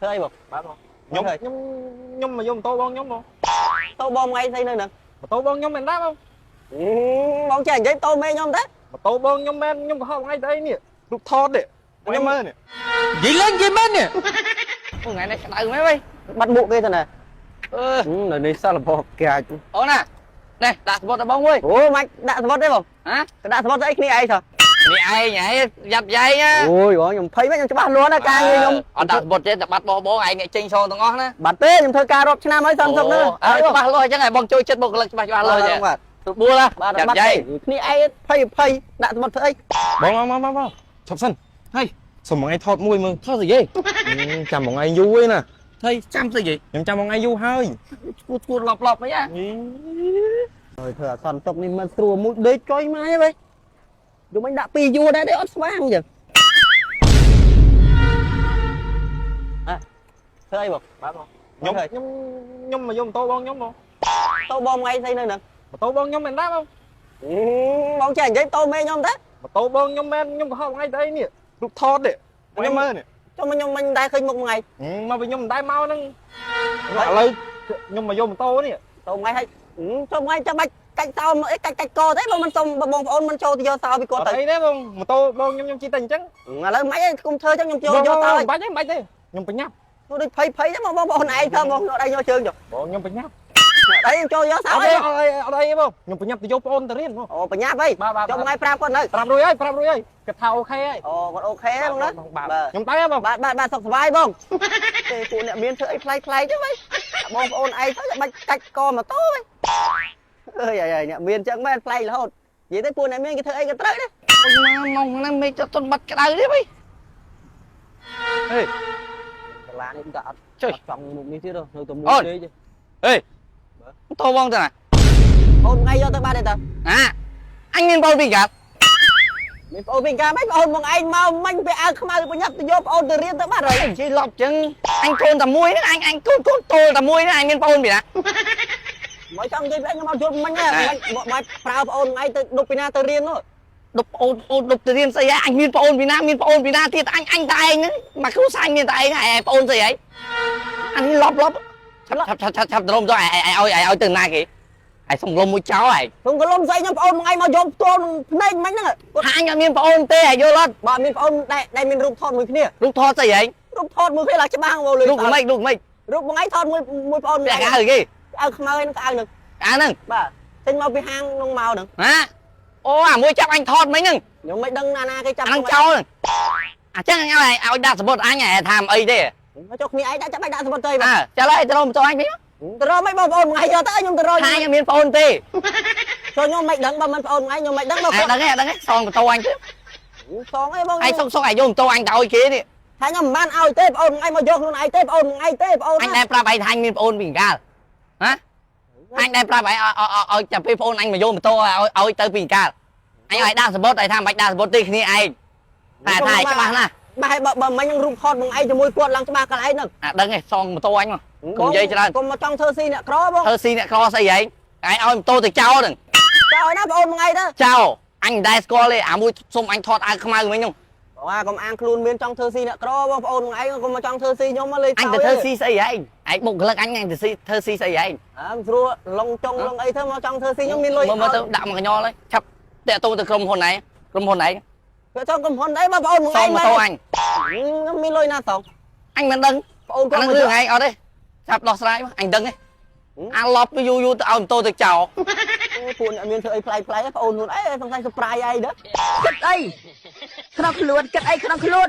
ធ្វើអីបង បាទបងខ្ញុំខ្ញុំខ្ញុំមកយកម៉ូតូបងខ្ញុំបង តោបងថ្ងៃស្អីនៅហ្នឹង ម៉ូតូបងខ្ញុំមែនដែរបង បងចេះនិយាយតោមេខ្ញុំទេ ម៉ូតូបងខ្ញុំមែនខ្ញុំកុហកថ្ងៃស្អីនេះរូបថតនេះខ្ញុំមើលនេះ និយាយលេងនិយាយមែននេះ ថ្ងៃនេះក្តៅមែនវិញ បាត់មុខគេទៅណា អឺ នៅនេះសល់របស់កាច់ អូនណានេះដាក់សបុតដល់បងមួយ អូមិនដាក់សមុទ្រទេបង ហ៎ ដាក់សមុទ្រទៅអីគ្នាឯងសោះ នេះឯងឯងយ៉ាប់យ៉ែងណា អូយបងខ្ញុំភ័យមែនខ្ញុំច្បាស់លាស់ណាការងារខ្ញុំ អត់ដាក់សបុតទេតែបាត់បងបងឯងអ្នកចេញសងទាំងអស់ណា បាត់ទេខ្ញុំធ្វើការរាប់ឆ្នាំហើយសន្តិសុខហ្នឹង អើច្បាស់លាស់អញ្ចឹងឯងបងចូលចិត្តបុគ្គលិកច្បាស់ច្បាស់លាស់ចឹង បាទ ស្បួលណា បាទបាត់ យ៉ាប់យ៉ែង គ្នាឯងភ័យភ័យដាក់សមុទ្រធ្វើអី បងមកមកមកឈប់សិន ហើយ សុំមួយថ្ងៃថតមួយមើល ថតស្អី ចាំមួយថ្ងៃយូរឯណា ហើយចាំស្អី ខ្ញុំចាំមួយថ្ងៃយូរហើយ ឈួតឈួតឡប់ឡប់អីណា ហើយធ្វើអសន្តិសុខនេះមិនស្រួលមួយដេកចុយម៉ែវិញយំមិនដាក់ពីរយួរដែរទេអត់ស្វាងចឹងអ่ะធ្វើអីបង បាទបងខ្ញុំខ្ញុំខ្ញុំមកយកម៉ូតូបងខ្ញុំបង តោបងថ្ងៃស្អីនៅហ្នឹង ម៉ូតូបងខ្ញុំមែនដែរបង បងចេះនិយាយតោមេខ្ញុំទេ ម៉ូតូបងខ្ញុំមែនខ្ញុំកុហកថ្ងៃស្អីនេះរូបថតនេះខ្ញុំមើលនេះ ចុះមកខ្ញុំមិនដែរឃើញមុខថ្ងៃ មកវិញខ្ញុំមិនដែរមកហ្នឹងឥឡូវខ្ញុំមកយកម៉ូតូនេះ តោថ្ងៃហើយចុះថ្ងៃចាំបាច់កាច់សោអីកាច់កាច់កទេបងមិនសុំបងប្អូនមិនចូលទៅយកសោពីគាត់ អត់ ទៅ អីទេបងម៉ូតូបងខ្ញុំខ្ញុំជិះតែអញ្ចឹង ឥឡូវមិនអីគុំធ្វើចឹងខ្ញុំចូលយកសោ មិនបាច់ទេមិនបាច់ទេខ្ញុំប្រញាប់ ធ្វើដូចភ័យភ័យចឹងបងប្អូនឯងធ្វើបងដៃយកជើងចុះ បងខ្ញុំប្រញាប់ ដៃចូលយកសោ អត់អីអត់អីអត់អីទេបងខ្ញុំប្រញាប់ទៅយកប្អូនទៅរៀនបង អូបញ្ញាប់អី បាទបាទ ចុះថ្ងៃប្រាប់គាត់នៅ ប្រាប់រួចហើយប្រាប់រួចហើយគាត់ថា OK ហើយ អូគាត់ OK បងណា បាទខ្ញុំទៅហើយបង បាទបាទបាទសុខសប្បាយបងទេពួកអ្នកមានធ្វើអីប្លែកប្លែកចឹងហីបងប្អូនឯងទៅចាំបាច់កាច់កម៉ូតូហីអើយអើយអ្នកមានចឹងមែនប្លែករហូតនិយាយទៅពួកអ្នកមានគេធ្វើអីក៏ត្រូវដែរ អូយម៉ាម៉ងហ្នឹងមេឃទៅបាត់ក្តៅទេវិញ ហេ កាឡានេះក៏អត់ ចុយ ចង់មុខនេះទៀតនៅតែមួយទេ ហេតោបងទៅណា អូនថ្ងៃយកទៅបាត់ទេតើ អាអញមានបងពីកាត់ មានប្អូនវិញកាមិនប្អូនមកឯងមកមិញពេលអាវខ្មៅបញ្ញាប់ទៅយកប្អូនទៅរៀនទៅបាត់ហើយ និយាយឡប់ចឹងអញកូនតែមួយហ្នឹងអញអញកូនកូនតូលតែមួយហ្នឹងអញមានបងពីណា មកចង់និយាយពីខ្ញុំអត់យល់មិញហ្នឹងមកប្រើប្អូនថ្ងៃទៅដប់ពីណាទៅរៀននោះ ដប់អូនអូនដប់ទៅរៀនស្អីហ៎អញមានប្អូនពីណាមានប្អូនពីណាទៀតអញអញតែឯងហ្នឹងមកគ្រួសារអញមានតែឯងឯងប្អូនស្អីហីអញឡប់ឡប់ឆាប់ឆាប់ឆាប់ឆាប់ត្រមទៅឯងឲ្យឯងឲ្យទៅណាគេឯងសុំលំមួយចោលឯង ខ្ញុំក៏លំស្អីខ្ញុំប្អូនមួយថ្ងៃមកយកផ្ទាល់នឹងភ្នែកមិញហ្នឹងគាត់ ថាអញអត់មានប្អូនទេឯងយល់អត់ បើមានប្អូនដែលដែលមានរូបថតមួយគ្នា រូបថតស្អីហី រូបថតមួយគ្នាឡើងច្បាស់មកលើ រូបម៉េចរូបម៉េច រូបមួយថ្ងៃថតមួយមួយប្អូន ពាក់កៅគេ អាវខ្មៅហ្នឹងកៅហ្នឹង អាហ្នឹង បាទចេញមកពីហាងក្នុងមកហ្នឹង ហ៎អូអាមួយចាប់អញថតមិញហ្នឹង ខ្ញុំមិនដឹងណាណាគេចាប់ អាហ្នឹងចោលអញ្ចឹងអញឲ្យឲ្យដាក់សមុទ្រអញឯងថាអីទេ ចុះគ្នាឯងដាក់ចាំបាច់ដាក់សមុទ្រទៅ អើ បាទ ចាឡើយទៅរំចោលអញវិញ ទៅរកមិនបងប្អូនមួយថ្ងៃយកទៅខ្ញុំទៅរក ថាអញមានប្អូនទេ ចូលខ្ញុំមិនដឹងបើមិនប្អូនមួយថ្ងៃខ្ញុំមិនដឹងបើ ឯងដឹងឯងដឹងឯងសងម៉ូតូអញទេ សងអីបង ឯងសុកសុកឯងយកម៉ូតូអញទៅឲ្យគេនេះ ថាខ្ញុំមិនបានឲ្យទេប្អូនមួយថ្ងៃមកយកខ្លួនឯងទេប្អូនមួយថ្ងៃទេប្អូន អញដែលប្រាប់ឯងថាអញមានប្អូនពីកាលហ៎អញដែលប្រាប់ឯងឲ្យចាំពេលប្អូនអញមកយកម៉ូតូឲ្យឲ្យទៅពីកាលអញឲ្យដាក់សបុតឯងថាមិនបាច់ដាក់សបុតទេគ្នាឯងតែថាឯងច្បាស់ណាស់ បែបើបើមិញនឹងរូបថតមួយឯងជាមួយគាត់ឡើងច្បាស់កន្លែងហ្នឹង អាដឹងឯងសងម៉ូតូអញមកកុំនិយាយច្រើន កុំមកចង់ធ្វើស៊ីអ្នកក្របង ធ្វើស៊ីអ្នកក្រស្អីឯងឯងឲ្យម៉ូតូទៅចោលហ្នឹង ចោលណាប្អូនមួយថ្ងៃទៅ ចោលអញមិនដែលស្គាល់ទេអាមួយសុំអញថតអាវខ្មៅមិញហ្នឹង បងអាកុំអាងខ្លួនមានចង់ធ្វើស៊ីអ្នកក្របងប្អូនមួយថ្ងៃកុំមកចង់ធ្វើស៊ីខ្ញុំមកលេង អញទៅធ្វើស៊ីស្អីឯងឯងបុគ្គលិកអញអញទៅស៊ីធ្វើស៊ីស្អីឯង អើស្រួលឡងចុងឡងអីធ្វើមកចង់ធ្វើស៊ីខ្ញុំមានលុយ មើលមើលទៅដាក់មកកញ្ញល់ហើយឆាប់តាក់ទងទៅក្រុមហ៊ុនឯងក្រុមហ៊ុនឯង គេចង់កំហ៊ុនអីបងប្អូនមួយ ស ថ្ងៃ ងម៉ូតូអញ ខ្ញុំមានលុយណាសង អញមិនដឹង ប្អូនគាត់ អានឹងរឿងឯងអត់ទេឆាប់ដោះស្រាយមកអញដឹងទេអាឡប់យូរយូរទៅឲ្យម៉ូតូទៅចោល ពួកអ្នកមានធ្វើអីប្លែកប្លែកប្អូនខ្លួនអីសង្ស័យ surprise អីទៅ គិតអីក្នុងខ្លួនគិតអីក្នុងខ្លួន